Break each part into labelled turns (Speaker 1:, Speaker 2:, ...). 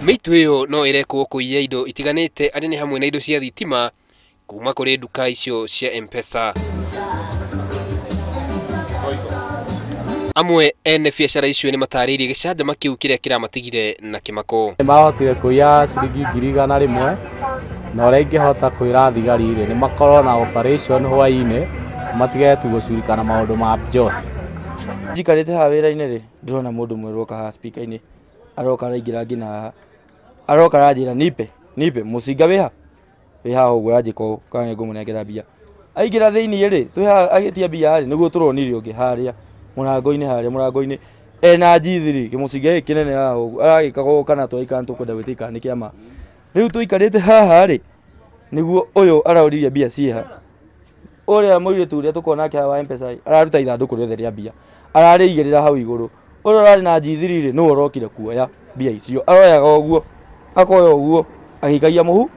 Speaker 1: Mĩitũ ĩyo no ĩrekwo kũiya indo itiganĩte arĩ nĩ hamwe na indo cia thitima kuma kũrĩ nduka icio cia M-Pesa. Amwe ene biacara icio nĩ matarĩirie gĩcanjama kĩu kĩrĩa kĩramatigire na kĩmako.
Speaker 2: Nĩmahotire kũiya ciringi 100,000 na ũrĩa ingĩhota kwĩra thigari rĩ nĩ makorwo na operation hwaĩ-inĩ matige tu gũcurika na maũndũ ma njohi.
Speaker 3: Njikarĩte haha wĩra-inĩ rĩ ndĩrona mũndũ mwerũ oka haha speaker-inĩ aroka araingĩra nginya haha aroka aranjĩra nipe nipe mũcinga wĩha wĩ haha ũguo anjĩka ũũ kana nĩngũmũnengera mbia. Aingĩra thĩiniĩ rĩ twĩ haha agĩtia mbia rĩ nĩguo tũronire ũngĩ harĩa mũrango-inĩ harĩa mũrango-inĩ ena G3 kĩmũcinga gĩkĩ kĩnene haha ũguo aragĩkaga ũũ kana twaikara tũkwenda gwĩtĩka kana nĩ kĩama. Rĩu tũikarĩte haha rĩ nĩguo ũyũ araũririe mbia ciĩha ũrĩa mũirĩtu ũrĩa tũkoragwo nake haha wa M-Pesa araruta ithandũkũ rĩothe rĩa mbia ararĩigĩrĩra hau igũrũ. Ũrĩa ũrarĩ na G3 rĩ nĩwe ũrokire kuoya mbia icio aroyaga ũguo akoya ũguo agĩikagia mũhu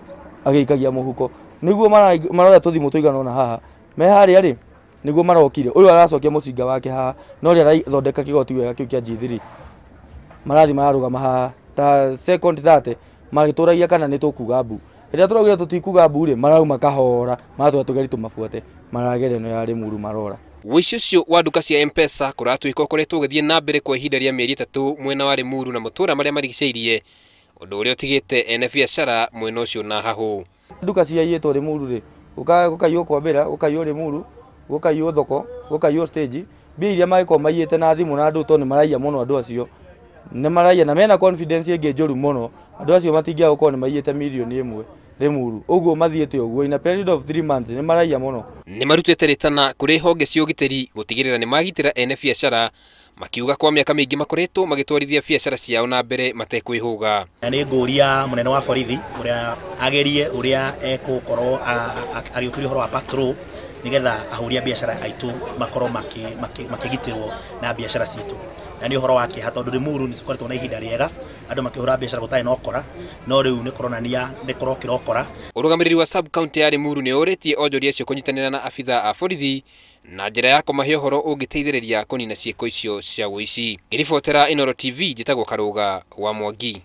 Speaker 3: agĩikagia mũhuko nĩguo maroya tũthimũ tũigana ũna haha me harĩa rĩ nĩguo marokire ũyũ aracokia mũcinga wake haha na ũrĩa arathondeka kĩgoti wega kĩu kĩa G3 marathiĩ mararũgama haha ta second 30 magĩtũragia kana nĩ tũkuga mbu. Rĩrĩa tũraugire tũtikuga mbu rĩ marauma kahora maratwĩra tũgerie tũmabuate maragera ĩno ya Limuru marora.
Speaker 1: Ũici ũcio wa nduka cia M-Pesa kũratuĩka ũkoretwo ũgĩthiĩ na mbere kwa ihinda rĩa mĩeri 3 mwena wa Limuru na matũũra marĩa marigicĩirie ũndũ ũrĩa ũtigĩte ene biacara mwena ũcio na hahũ.
Speaker 3: Nduka ciaiyĩtwo Limuru rĩ gũkaiywo Kwambĩra gũkaiywo Limuru gũkaiywo thoko gũkaiywo stage mbia iria magĩkorwo maiyĩte na thimũ na andũ tondũ nĩ maraiya mũno andũ acio nĩ maraiya na mena confidence ĩngĩ njũru mũno andũ acio matingĩaga gũkorwo nĩ maiyĩte mirioni 1 Limuru ũguo mathiĩte ũguo in a period of 3 months nĩ maraiya mũno.
Speaker 1: Nĩ marutĩte rĩtana kũrĩ honge cia ũgitĩri gũtigĩrĩra nĩ magitĩra ene biacara makiuga kwa mĩaka mĩingĩ makoretwo magĩtwarithia biacara ciao na mbere matekwĩhũga.
Speaker 4: Na nĩ ngũria mũnene wa borithi ũrĩa agerie ũrĩa egũkorwo agĩũkĩria ũhoro wa patrol nĩgetha ahũri a biacara aitũ makorwo makĩgitĩrwo na biacara citũ. Na nĩ ũhoro wa kĩeha tondũ Limuru nĩ tũkoretwo na ihinda rĩega andũ makĩhũra biacara gũtarĩ na ũkora no rĩu nĩ kũronania nĩ kũrokĩra ũkora.
Speaker 1: Ũrũgamĩrĩri wa sub county ya Limuru nĩ ũrĩtie onjoria acio kũnyitanĩra na abithaa a borithi na njĩra ya kũmahe ũhoro ũngĩteithĩrĩria kũnina ciĩko icio cia ũici. Ngĩribotera Inooro TV njĩtagwo Karũga wa Mwangi.